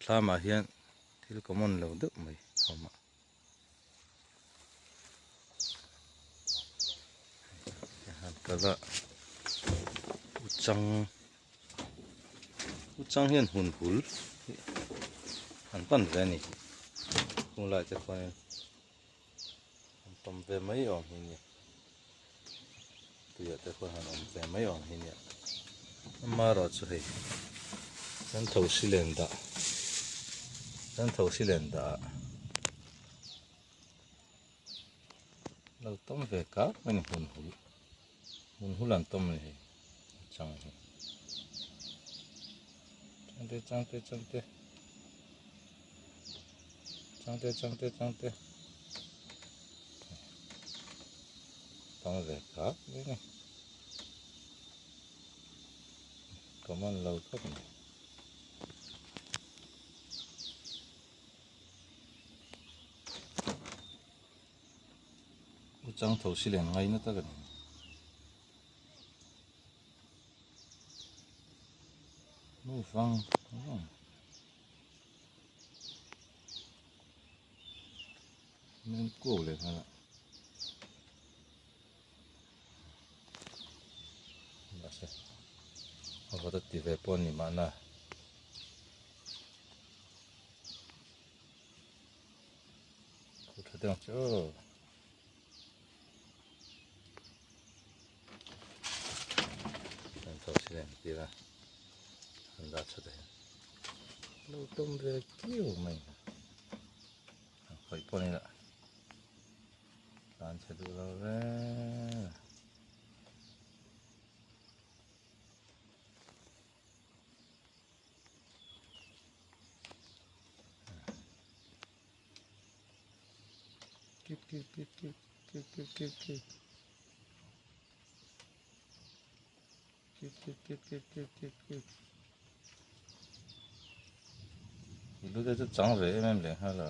Thlamah hian thil common lo deuh mai a awm a. Han kal a uchang uchang hian hun hul an pan ve a ni hung lai te khuanin an tawm ve mai awm hi nia tuiah te khuan han awm ve mai awm hi nia amaherawhchu hei kan thosi len dah kan thosi len dah ah. Lo tawm ve kar mai ni hun hul hun hul an tawm a ni hei chang hi changte changte changte changte changte changte tawm ve kar mai ni common lo khawp mai. U chang tho si len ngai na tak a ni. Nu vang vang. Men ko le khala. Mahse a vawt a ti ve pawh a ni mahna. Khu tha deuh ang che aw. An tho si leh tir a an dah tha thei lo tawm ve kiu mai an khawih pawh ni lah tlan chhe duh lo reng a. Kip kip kip kip kip kip kip kip kip kip kip kip kip kip kip I lu te chu chang ve em em leh nghal a.